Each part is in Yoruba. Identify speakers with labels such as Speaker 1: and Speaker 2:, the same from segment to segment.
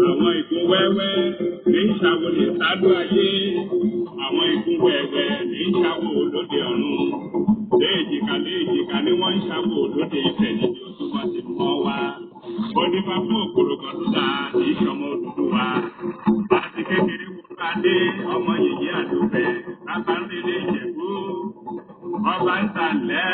Speaker 1: Àwọn ìgún wẹ́wẹ́ ní ń ṣàwo ní sádó ayé. Àwọn ìgún wẹ́wẹ́ ní ń ṣàwo lóde ọ̀run. Léèjìká léèjìká ni wọ́n ń ṣàwo lóde Ifẹ̀ níbi ojúmọ́ ti mọ́ wá. Ó dífá fún òkúrò kan tó dáa ní ìṣọmọ Odùduwà. Àti kékeré wúrú adé ọmọ yèyé àdúfẹ́. Bàbá ń relé Ìjẹ̀bú. Ọba ń tàlẹ́.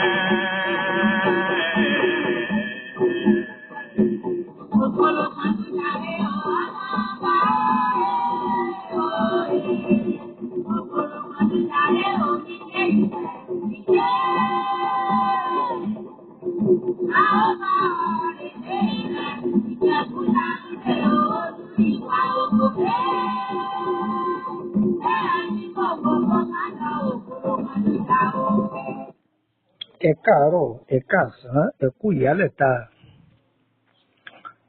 Speaker 2: Ẹ káàárọ̀, ẹ káàsán, ẹ kú ìyálẹ̀ta.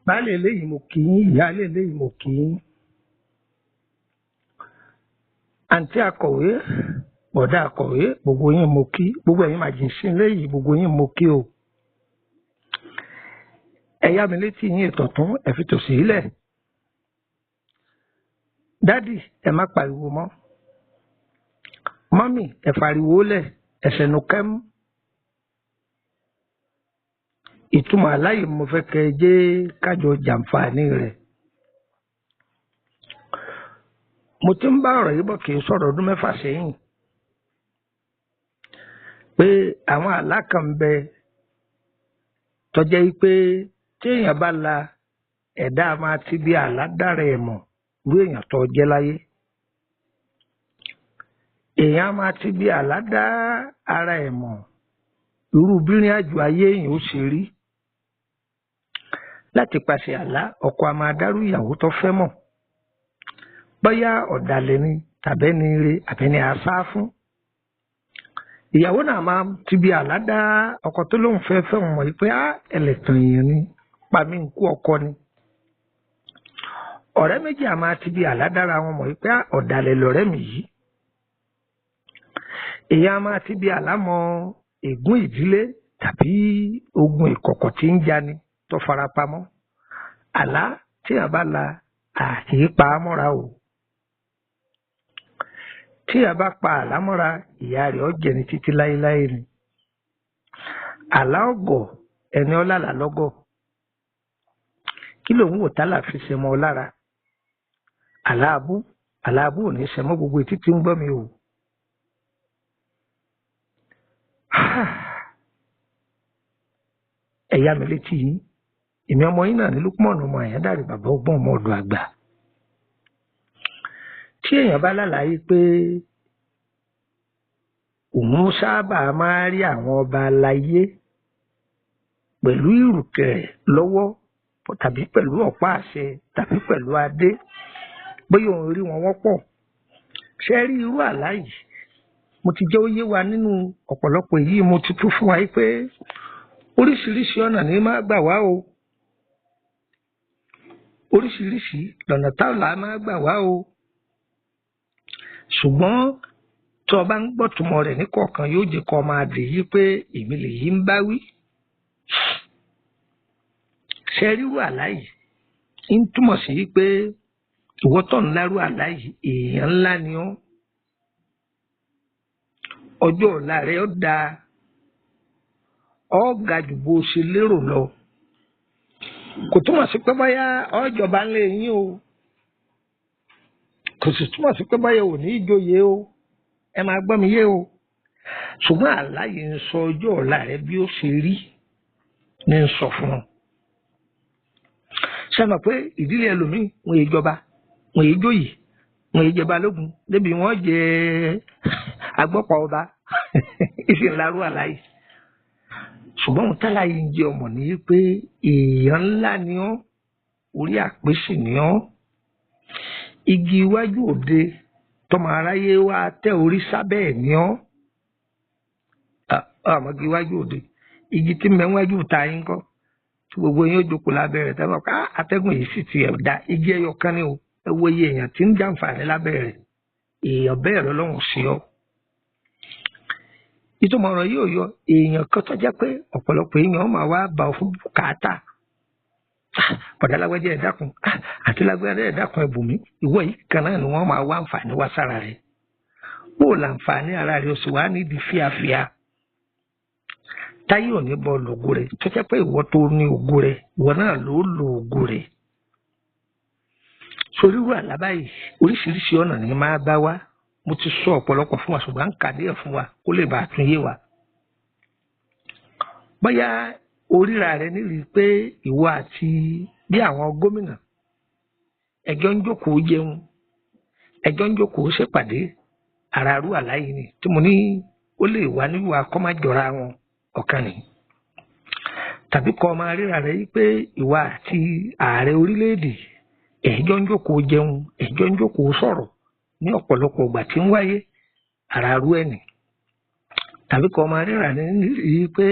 Speaker 2: Baálé eléyìí mo kì í, ìyáálé eléyìí mo kì í. Àǹtí akọ̀wé, bọ̀dá akọ̀wé, gbogbo yín mo kí, gbogbo ẹ̀yin màjèṣín eléyìí, gbogbo yín mo kí o. Ẹ yá mi létí yín ìtọ̀tún, ẹ fi tòsí sílẹ̀. Dádì, ẹ má pariwo mọ́. Mọ́mì, ẹ fariwo lẹ̀, ẹ ṣẹnu kẹ́mú. Ìtumọ̀ àláyé mo fẹ́ kẹ́ ẹ jẹ́ kájọ jàǹfààní rẹ̀. Mo ti ń bá ọ̀rọ̀ yìí bọ̀ kì í sọ̀rọ̀ ọdún 6 sẹ́yìn pé àwọn àlá kan ń bẹ tó jẹ́ pé tí èèyàn bá la ẹ̀dá máa ti bí àlá dára ẹ̀ mọ̀ irú èèyàn tó jẹ́ láyé. Èèyàn máa ti bí àlá dá ara ẹ̀ mọ̀ irú bírin àjò ayé èèyàn ó ṣe rí. Láti pàṣẹ àlá, ọkọ a máa dárú ìyàwó tó fẹ́ mọ̀. Bóyá ọ̀dàlẹ̀ ni tàbẹ́ni ire àbẹ́ni asá fún. Ìyàwó náà máa ti bí àlá dá ọkọ tó lóun fẹ́ fẹ́ wọn mọ̀ pé á ẹlẹ́tàn èèyàn ni, pa mí ń kú ọkọ ni. Ọ̀rẹ́ méjì a máa ti bí àlá dára wọn mọ̀ pé á ọ̀dàlẹ̀ lọ̀rẹ́ mi yìí. Èèyàn a máa ti bí àlá mọ ègún ìdílé tàbí ogun ìkọ̀kọ̀ tí ń jani tó farapamọ́. Àlá tí a bá la àti pa á mọ́ra o. Tí a bá pa àlá mọ́ra, ìyá rẹ̀ ó jẹni títí láéláé ni. Àlá ọ̀gọ̀ ẹni ọ̀làlà lọ́gọ̀. Kí lòun wò tálà fi ṣe mọ́ ọ lára? Àlá abú, àlá abú ò ní ṣe mọ́ gbogbo etí tí ń gbọ́ mi o. Ẹ yá mi létí yín. Èmi ọmọ yín náà ní Lukman ọmọ Àyándàrè, bàbá ọgbọ́n ọmọ ọ̀dọ̀ àgbà. Tí èèyàn bá lálàyé pé òun sábà máa rí àwọn ọba aláyé pẹ̀lú ìrùkẹ̀rẹ̀ lọ́wọ́ tàbí pẹ̀lú ọ̀pá àṣẹ tàbí pẹ̀lú adé, bóyá òun rí wọn wọ́pọ̀. Ṣé rí irú àlá yìí? Mo ti jẹ́ ó yé wa nínú ọ̀pọ̀lọpọ̀ èyí mo ti tú fún wa yìí pé oríṣiríṣi ọ̀nà ní máa gbà wá o. Oríṣiríṣi lọ̀nà táwọn máa gbà wá o. Ṣùgbọ́n tí o bá ń gbọ́ túmọ̀ rẹ̀ ní kọ̀ọ̀kan yóò jẹ́ kó máa dè yí pé èmi lèyí ń bá wí. Ṣé rírú àlá yìí ń túmọ̀ sí pé ìwọ tó ń lárú àlá yìí èèyàn ńlá ni ọ́. Ọjọ́ ọ̀la rẹ̀ ó dáa, ó ga jù bó ṣe lérò lọ. Kò túmọ̀ sí pé bóyá ọjọba ń lé yín o. Kò sì túmọ̀ sí pé bóyá ò ní ìjòyè o. Ẹ máa gbọ́ mi yé o. Ṣùgbọ́n àlá yìí ń sọ ọjọ́ ọ̀la rẹ bí ó ṣe rí ní ń sọ fún un. Ṣé mọ̀ pé ìdílé ẹlòmíì wọn èé jọba, wọn èé jóyè, wọn èé jẹ balógun débi wọn jẹ agbọ́pọ̀ ọba ìsìn ńlá rú àlá yìí. Ṣùgbọ́n òun tálá yìí ń jẹ ọmọ ní pé èèyàn ńlá ni ọ́, orí àpèsè ni ọ́. Igi iwájú òde tọmọ aráyé wá tẹ orí sábẹ́ ẹ̀ ní ọ́. Àmọ́ igi iwájú òde, igi tí mẹ́wájú ta yín kọ́ tí gbogbo yín ó jókòó lábẹ́ rẹ̀ tẹ́ bá ká atẹ́gùn yìí sì ti ẹ̀ dá igi ẹyọ kan ní o. Ẹ wo iye èèyàn tí ń jàǹfààní lábẹ́ rẹ̀, èèyàn bẹ́ẹ̀ lọ́lọ́run sí ọ. Ìtumọ̀ ọ̀rọ̀ yóò yọ èèyàn kan tó jẹ́ pé ọ̀pọ̀lọpọ̀ èèyàn máa wá bá ọ fún bùkátà. Bọ̀dá lágbájá ẹ dákun, àti lágbájá ẹ dákun ẹ bùn mí. Ìwọ yìí kan náà ni wọ́n máa wá àǹfààní wá sára rẹ̀. Bó o làǹfààní ara rẹ̀ o sì wá nídìí fíafíà. Táyé ò ní bọ́ lògo rẹ̀ tó jẹ́ pé ìwọ tó ní ògo rẹ̀ ìwọ náà ló lo ògo rẹ̀. Sorírú àlá báyìí oríṣiríṣi ọ̀nà ni máa bá wá. Mo ti sọ ọ̀pọ̀lọpọ̀ fún wa ṣùgbọ́n ń kà díẹ̀ fún wa kó lè bàa tún yé wa. Bóyá oríra rẹ nílùú pé ìwọ àti bí àwọn gómìnà ẹjọ́ ń jókòó jẹun, ẹjọ́ ń jókòó ṣèpàdé, ara rú àlá yìí ni tí mo ní ó lè wá níwà kọ́ má jọra wọn ọ̀kan ni. Tàbí kọ́ máa ríra rẹ yí pé ìwọ àti ààrẹ orílẹ̀-èdè ẹjọ́ ń jókòó jẹun, ẹjọ́ ń jókòó sọ̀rọ̀ ní ọ̀pọ̀lọpọ̀ ìgbà tí ń wáyé, ara rú ẹ̀ nì. Tàbí kọ́ máa ríra rẹ nílùú pé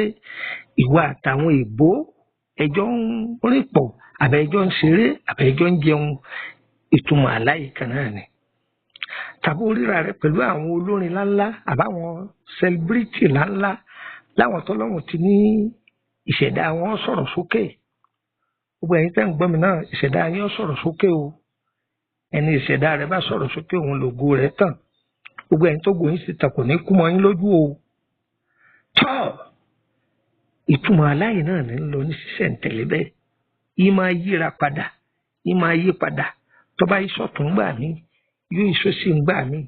Speaker 2: ìwọ àtàwọn èèbó ẹjọ́ ń rìn pọ̀, àbẹ̀ ẹjọ́ ń ṣeré, àbẹ̀ ẹjọ́ ń jẹun, ìtumọ̀ àlá yìí kan náà ni. Tàbí oríra rẹ pẹ̀lú àwọn olórin ńláńlá àbáwọn sẹlẹbírìtì ńláńlá láwọn tọ́lọ́run ti ní ìṣẹ̀dá wọn sọ̀rọ̀ sókè. Gbogbo ẹ̀yin tẹ́ ń gbọ́ mi náà, ìṣẹ̀dá yín sọ̀rọ̀ sókè o. Ẹni ìṣẹ̀dá rẹ bá sọ̀rọ̀ sókè òun lògo rẹ̀ tàn. Gbogbo ẹ̀yin tó gòyìn sí tàn kò ní kú mọ́ yín lójú o. Tọ́ ìtumọ̀ àlá yìí náà ní lọ ní sísẹ̀ǹtẹ̀lé bẹ́ẹ̀. Yìí máa yíra padà, yìí máa yí padà. Tó bá yí sọ̀tún gbà mí, yóò yí sósì ń gbà mí.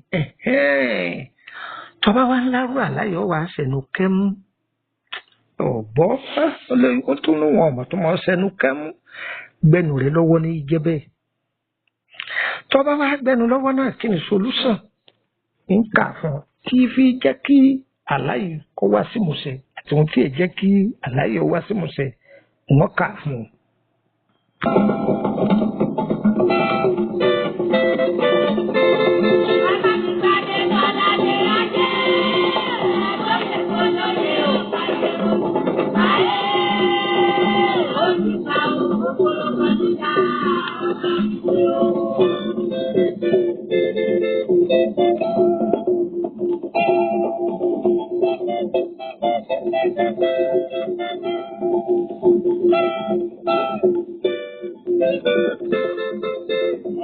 Speaker 2: Tó bá wá ńlárú àlá yìí ó wá sẹnu kẹ́mú. Ọ̀gbọ́ ó tún lóun ọmọ tó máa sẹnu kẹ́mú. Gbẹnu rẹ lọ́wọ́ ní í jẹ́ bẹ́ẹ̀. Tó bá wá gbẹnu lọ́wọ́ náà kí ni solúsàn ń kà fún ọ tí fi jẹ́ kí àlá yìí kó wá sí ìmúṣẹ àti ohun tí ẹ jẹ́ kí àlá yìí ó wá sí ìmúṣẹ wọ́n kà fún ọ.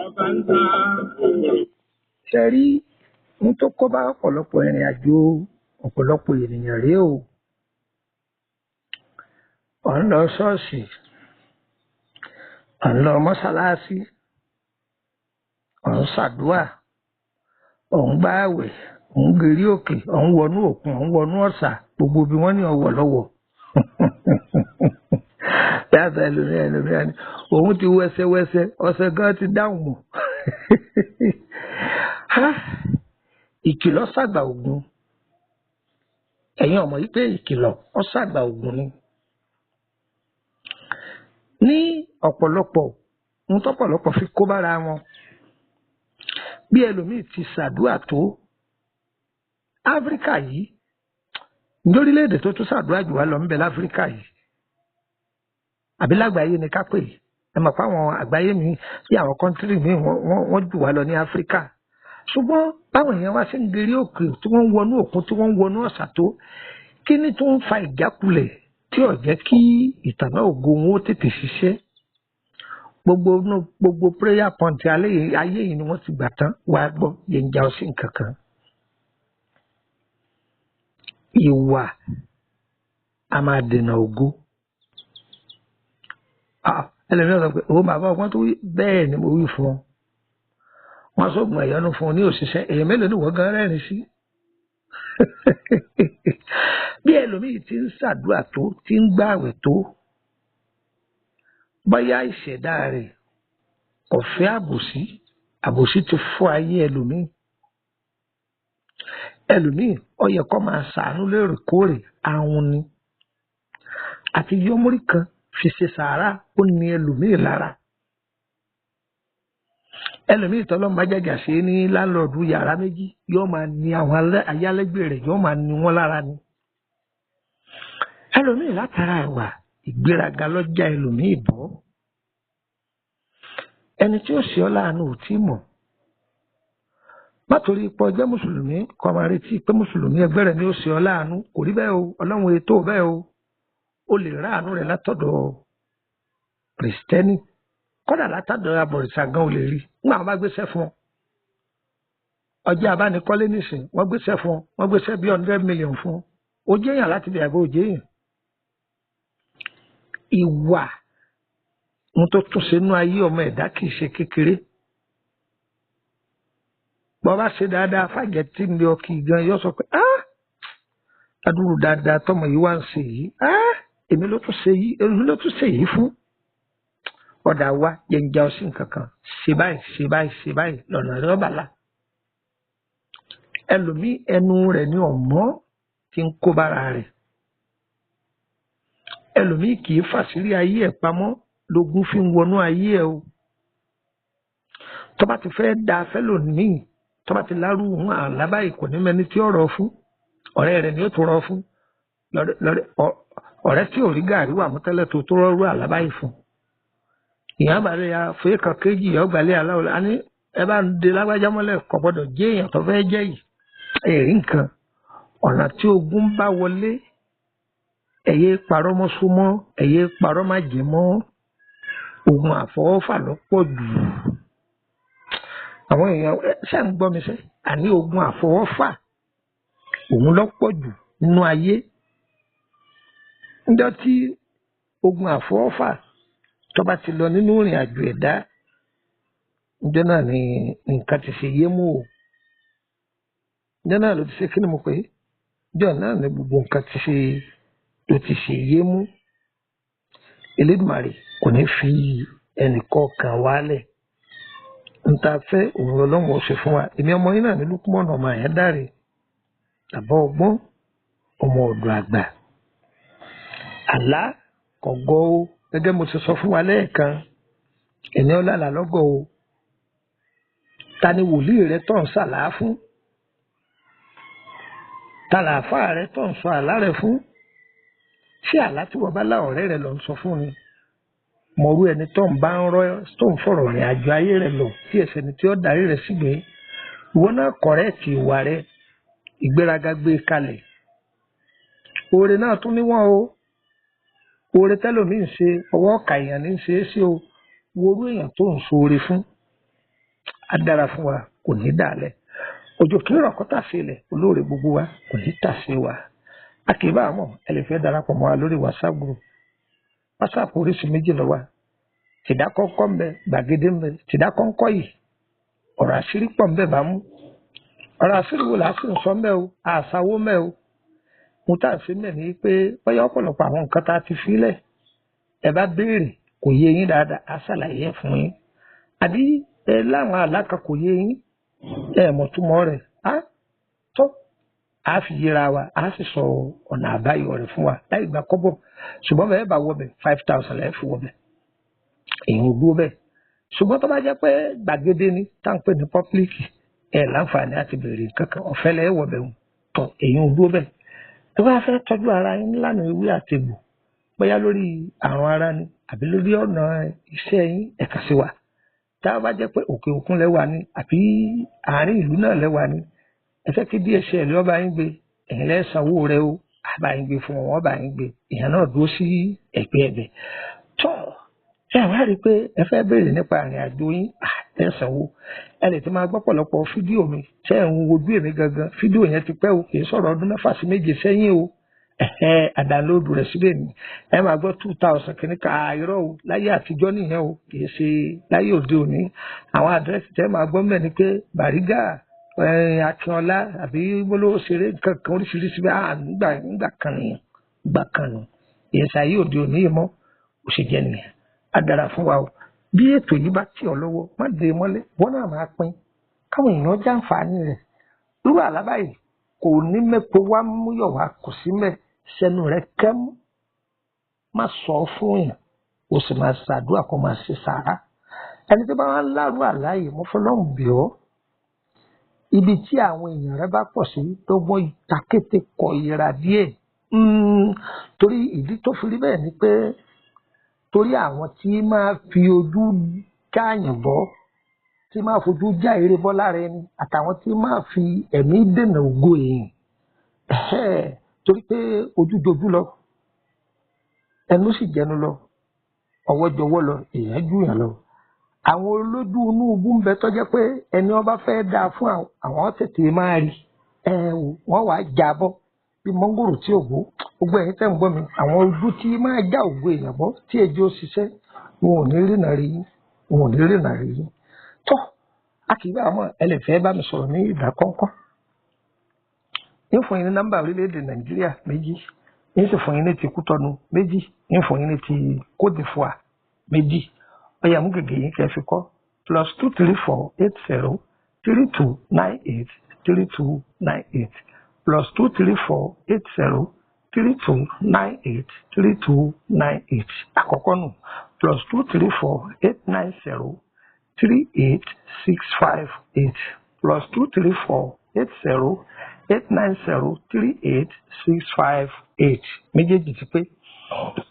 Speaker 1: Ọba ń ta òkòrò.
Speaker 2: Ṣe rí ohun tó kó bá ọ̀pọ̀lọpọ̀ ìrìn àjò ọ̀pọ̀lọpọ̀ ènìyàn rèé o. Ò ń lọ ṣọ́ọ̀ṣì, ò ń lọ mọ́ṣáláṣí, ò ń ṣàdúà, ò ń gbààwẹ̀, ò ń gerí òkè, ò ń wọnú òkun, ò ń wọnú ọ̀sà, gbogbo ibi wọ́n ní ọ̀wọ̀ lọ́wọ́. Yàtọ̀ ẹlòmíràn ẹlòmíràn ni òun ti wẹsẹwẹsẹ, ọ̀sẹ̀ gan ti dáhùn mọ́. Ìkìlọ̀ ṣàgbà ògùn. Ẹ̀yin ọmọ yìí pé ìkìlọ̀ ó ṣàgbà ògùn ni. Ní ọ̀pọ̀lọpọ̀ ohun tọ́pọ̀lọpọ̀ fi kó bára wọn. Bí ẹlòmíì ti ṣàdúà tó, Áfíríkà yìí, lórílẹ̀-èdè tó tún ṣàdúà jù wá lọ ń bẹ láfíríkà yìí. Àbí lágbàáyé ni ká pè é. Ẹ mọ̀ pé àwọn àgbáyé mi bí àwọn kọ́ńtírì mi wọ́n jù wá lọ ní Áfíríkà. Ṣùgbọ́n báwọn èèyàn wá sí ń gerí òkè tí wọ́n ń wọnú òkun tí wọ́n ń wọnú ọ̀sà tó, kí ni tó ń fa ìjákulẹ̀ tí ò jẹ́ kí ìtànà ògo wọn ó tètè ṣiṣẹ́? Gbogbo gbogbo prayer point ayé yìí ni wọ́n ti gbà tán wàá gbọ́ yẹn ń já ọ sí nǹkan kan. Ìwà a máa dènà ògo. Ẹlòmíràn sọ pé òun bàbá ọgbọ́n tó wí bẹ́ẹ̀ ni mo wí fún ọ. Wọ́n sọ̀gbọ̀n ẹ̀yọ́nú fún un ní òṣìṣẹ́ èèyàn mélòó ni wọ́n gan rẹ́rìn sí. Bí ẹlòmíì ti ń ṣàdúrà tó ti ń gbààwẹ̀ tó, bóyá ìṣẹ̀dá rẹ̀ kò fẹ́ àbòsí, àbòsí ti fọ́ ayé ẹlòmíì. Ẹlòmíì ó yẹ kó máa ṣàánú lóòrèkóòrè ahun ni. Àti yọmúrí kan fi ṣe sàárà ó ní ẹlòmíì lára. Ẹlòmíì tọ́lọ́ máa jàjà ṣe ní láńlọ́ọ̀dù yàrá méjì yóò máa ní àwọn ayálégbé rẹ̀ yóò máa ní wọ́n lára ni. Ẹlòmíì látara ìwà ìgbéraga lọ́jà ẹlòmíì bọ́. Ẹni tí ó ṣe ọ́ láàánú ò tí mọ̀. Má torí ipò jẹ́ mùsùlùmí kó máa retí pé mùsùlùmí ẹgbẹ́ rẹ̀ ni ó ṣe ọ láàánú. Kò rí bẹ́ẹ̀ o, Ọlọ́run ètò bẹ́ẹ̀ o. O lè ráàánú rẹ̀ látọ̀dọ̀ kìrìsìtẹ́nì, kódà látọ̀dọ̀ abọ̀rìṣà gan o lè rí. Nígbà wọn bá gbéṣẹ́ fún ọ, ọjọ́ abánikọ́lé nìsín, wọ́n gbéṣẹ́ fún ọ, wọ́n gbéṣẹ́ bí 100 million fún ọ. Ó jẹ́yàn láti bẹ̀rẹ̀ àbó jẹ́yàn. Ìwà ohun tó tún ṣe nú ayé ọmọ ẹ̀dá kì í ṣe kékeré. Bọ́ bá ṣe dáadáa fàjẹ́ tí ń lé ọkì gan yóò sọ pé ah, adúrú dáadáa tọmọ yìí wá ń ṣe yìí, ah, èmi ló tún ṣe yìí, èmi ló tún ṣe yìí fún. Ọ̀dà wa jẹ́ ń já ọ sí nǹkan kan, ṣe báyìí, ṣe báyìí, ṣe báyìí, lọ́nà rẹ̀ ọ̀bà là. Ẹlòmíì ẹnu rẹ̀ ni ọ̀mọ́ ti ń kó bára rẹ̀. Ẹlòmíì kì í fàṣírí ayé ẹ̀ pamọ́ lógún fi ń wọnú ayé ẹ̀ o. Tó bá ti fẹ́ da fẹ́lòmíì, tó bá ti lárú òun àlá báyìí, kò ní mẹni tí ó rọ̀ fún. Ọ̀rẹ́ rẹ̀ ni ó tún rọ̀ fún. Ọ̀rẹ́ tí ò rí gàrí wà mú tẹ́lẹ̀ tó tó rọ́rú àlá báyìí fún. Ìyá àbálẹ̀ ya fún èèkàn kejì ọgbàlẹ̀ aláwọ̀ á ní ẹ bá ń de lágbájá mọ́lẹ̀, kò gbọ́dọ̀ jẹ́ èèyàn tó fẹ́ jẹ́ yìí. Èrí nǹkan ọ̀nà tí ogun bá wọlé, ẹ̀yẹ parọ́ mọ́ súnmọ́, ẹ̀yẹ parọ́ má jẹ́ mọ́. Ogun àfọwọ́fà ló pọ̀ jù. Àwọn èèyàn ṣe ń gbọ́ mi sẹ́, àní ogun àfọwọ́fà òun ló pọ̀ jù nínú ayé. Níjọ́ tí ogun àfọwọ́fà tó bá ti lọ nínú ìrìn àjò ẹ̀dá, níjọ́ náà ni nǹkan ti ṣe yé mú o. Níjọ́ náà ló ti ṣe, kí ni mo pè é? Níjọ́ náà ni gbogbo nǹkan ti ṣe ló ti ṣe yé mú. Elédùmarè kò ní fi ẹnìkọ̀ọ̀kan wálẹ̀. N ta fẹ́ òun lọ́lọ́run ó ṣe fún wa. Èmi ọmọ yín náà ní Lúkúmọ̀nà ọmọ Àyándárè, bàbá ọgbọ́n, ọmọ ọ̀dọ̀ àgbà. Àlá kọ̀gọ́ o, gẹ́gẹ́ mo ti sọ fún wa lẹ́ẹ̀kan, ẹni ọ̀làlà lọ́gọ̀ o. Ta ni wòlíì rẹ tó ń ṣàlá fún? Ta làáfàá rẹ tó ń sọ àlá rẹ fún? Ṣé àlá tí wọ́n bá lá ọ̀rẹ́ rẹ lọ ń sọ fún ni? Mọ̀rú ẹni tó ń bá ń rọ́ tó ń fọ̀rọ̀ rìn àjò ayé rẹ lọ tí ẹsẹ̀ ni tí ó darí rẹ sígbẹ́. Ìwọ náà kọ̀rẹ́ẹ̀tì ìwà rẹ, ìgbéraga gbé kalẹ̀. Oore náà tún níwọ̀n o. Oore tẹ́lòmíì ń ṣe, ọwọ́ ọ̀kà èèyàn ní ń ṣe é sí o. Worú èèyàn tó ń so oore fún. Á dára fún wa, kò ní dàlẹ̀. Òjò kí rọ̀ kó tà sí ilẹ̀, olóore gbogbo wa kò ní tà sí wa. A kì í bá àmọ́ ẹ lè fẹ́ darapọ̀ mọ́ wa lórí WhatsApp group. WhatsApp oríṣi méjì ló wà. Tìdákọ́ńkọ́ ń bẹ, gbàgede ń bẹ. Tìdákọ́ńkọ́ yìí, ọ̀rọ̀ àṣírí pọ̀ ń bẹ bá mú. Ọ̀rọ̀ àṣírí wo làá sì ń sọ ń bẹ o, àṣàwó ń bẹ o. Mo tá à ń ṣe mẹ́ ni pé bóyá ọ̀pọ̀lọpọ̀ àwọn nǹkan tá a ti filẹ̀, ẹ bá béèrè kò yé yín dáadáa, á ṣàlàyé ẹ̀ fún yín. Àbí ẹ láwọn àlá kan kò yé yín, ẹ mọ̀ túmọ̀ rẹ̀, á tó a fi yẹra wa, a sì sọ ọ̀nà àbáyọ rẹ̀ fún wa láì gba kọ́bọ̀. Ṣùgbọ́n bẹ́ẹ̀ bá wọ bẹ̀, 5,000 lẹ́ẹ̀ fi wọ bẹ̀. Èyí ò dúró bẹ́ẹ̀. Ṣùgbọ́n tó bá jẹ́ pé gbàgede ni tá à ń pè ní pọ́pílìkì, ẹ̀ láǹfààní àti béèrè kankan, ọ̀fẹ́ lẹ́ẹ̀ wọ bẹ̀ wò tọ̀, èyí ò dúró bẹ́ẹ̀. Tó bá fẹ́ tọ́jú ara yín nílànà ewé àti egbò, bóyá lórí àrùn ara ni àbí lórí ọ̀nà iṣẹ́ yín, ẹ kàn sí wa. Tá a bá jẹ́ pé òkè òkun lẹ wà ni àbí àárín ìlú náà lẹ wà ni, ẹ fẹ́ kí DHL ọba yín gbé, ẹ̀yin lẹ́ sanwó rẹ o, àbá yín gbé fún wọn, wọ́n bá yín gbé. Ìyẹn náà dúró sí ẹ̀gbẹ́ ẹ̀bẹ̀. Tọ́ ẹ wá rí i pé ẹ fẹ́ béèrè nípa ìrìn àjò yín, ẹ sanwó. Ẹ lè ti máa gbọ́ pọ̀lọpọ̀ fídíò mi tẹ́ ẹ̀ ń wojú èmi gangan. Fídíò yẹn ti pẹ́ o, kì í sọ̀rọ̀ ọdún 6 sí 7 sẹ́yìn o. Àdánlóòdù rẹ̀ síbẹ̀ ni. Ẹ máa gbọ́ 2,000 kìíní ká irọ́ o, láyé àtijọ́ nìyẹn o, kì í ṣe láyé òde òní. Àwọn àdírẹ́sì tẹ́ máa gbọ́ mẹ́ ni pé Bàrígà, Akínọlá àbí Bólówó ṣeré nǹkan kan oríṣiríṣi bẹ́ẹ̀. À nígbà kan nìyẹn, ìgbà kan nù. Kì í ṣe ayé òde òní yìí mọ́, ó ṣe jẹ́ nìyẹn. Á dára fún wa o. Bí ètò yìí bá tì ọ́ lọ́wọ́, má dé mọ́lé, wọ́n náà máa pín káwọn èèyàn jàǹfààní rẹ̀. Irú àlá báyìí kò ní mẹ́po wá múyọ̀ wá, kò sí mẹ́ sẹ́nu rẹ̀ kẹ́mú. Má sọ fún yàn, o sì máa ṣàdúrà kó máa ṣe sàrà. Ẹni tí bá wá ń lárú àlá yìí, mo fọlọ́run bì ọ́. Ibi tí àwọn èèyàn rẹ bá pọ̀ sí, dọ́gbọ́n ìtakété kọ ìra díẹ̀. Torí ìdí tó fi rí bẹ́ẹ̀ ni pé torí àwọn tí máa fi ojú káàyàn bọ́, tí máa fojú já eré bọ́ lára ẹni, àtàwọn tí máa fi ẹ̀mí dènà ògo èèyàn. Torí pé ojú jojú lọ, ẹnu sì jẹnu lọ, ọwọ́ jọwọ́ lọ, èèyàn jù yàn lọ. Àwọn olójú inú ibú ń bẹ tó jẹ́ pé ẹni wọ́n bá fẹ́ dáa fún àwọn tètè máa rí, wọ́n wàá já bọ́ bí mọ́ngòrò tí ò gbó. Gbogbo ẹ̀yin tẹ́ ń gbọ́ mi, àwọn ojú tí máa já ògo èèyàn bọ́ tí ejò ṣiṣẹ́, wọn ò ní rìnà rí yín, wọn ò ní rìnà rí yín. Tó a kì í bá àwọn ẹlẹ́fẹ̀ẹ́ bá mi sọ̀rọ̀ ní ìdákọ́ńkọ́. Ń fún yín ní nọ́mbà orílẹ̀-èdè Nàìjíríà méjì, ń sì fún yín ní ti Kútọ́nù méjì, ń fún yín ní ti Côte d'Ivoire méjì. Ọ̀yá mú gègé yín kẹ́ fi kọ́ +234 80 32 98 32 98 +234 80 32 98 32 98. Àkọ́kọ́ nù +234 890 38 658 +234 80 890 38 658. Méjèèjì ti pé.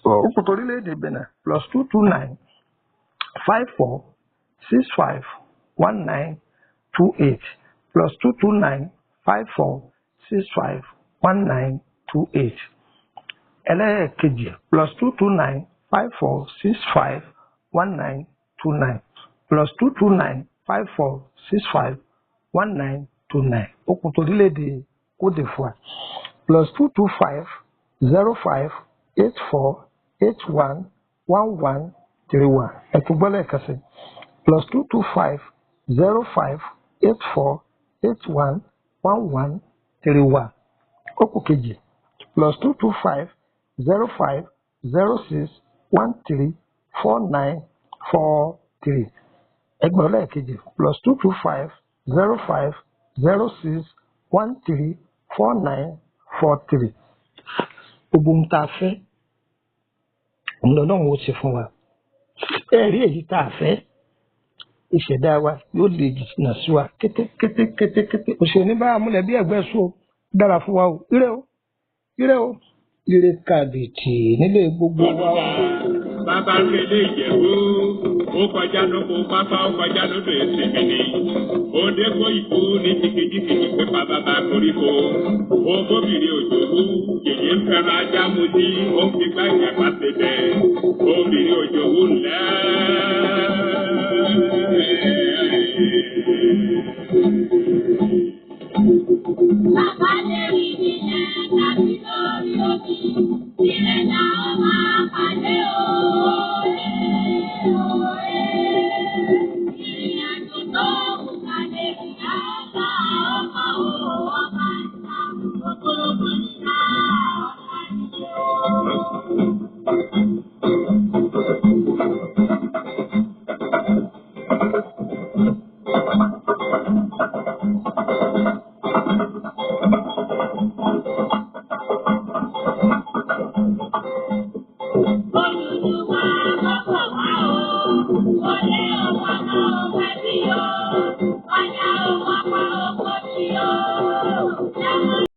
Speaker 2: Ó kù torílẹ̀-èdè Benin +229 54 65 19 28 +229 54 65 19 28. Ẹlẹ́ẹ̀kejì +229 54 65 19 29 +229 54 65 19 29. Ó kù torílẹ̀-èdè Côte d'Ivoire +225 05 84 81 11 31. Ẹ̀tún gbọ́ lẹ́ẹ̀kan sí +225 05 84 81 11 31. Ó kù kejì +225 05 06 13 49 43. Ẹgbẹ̀rún lẹ́ẹ̀kejì +225 05 06 13 49 43. Gbogbo ohun tá a fẹ́, òun lọ́lọ́run ó ṣe fún wa. Ẹ̀rí èyí tá a fẹ́, ìṣẹ̀dá wa yóò lè jìnnà sí wa kété kété kété kété. Òṣèlú ní bá a múlẹ̀ bí ẹ̀gbẹ́ sùn o, dára fún wa o. Ire o, ire o, ire kàbìtì nílé gbogbo wa o.
Speaker 1: Bàbá ń relé Ìjẹ̀bú, ó kọjá lóko pápá, ó kọjá lódò Èsìmìnì. Ó dé kó ìkú ní ti kìjikìji pípa bàbá koríko. Ó bóbìnrin òjòwú, yèyé ń fẹ́ràn ajá mu ní, ó fi gbá ìjàpá ṣe bẹ́ẹ̀. Obìnrin òjòwú ńlẹ́.
Speaker 3: Bàbá lérí nílẹ̀ tàbí lórí omi, tirẹ̀ la ó máa pàdé o. Ìrìn àjò tó kù ká lè rìn láàbà ọkọ̀ o, ọba ìta, ògbólógbò nílá ọ̀la nílé o.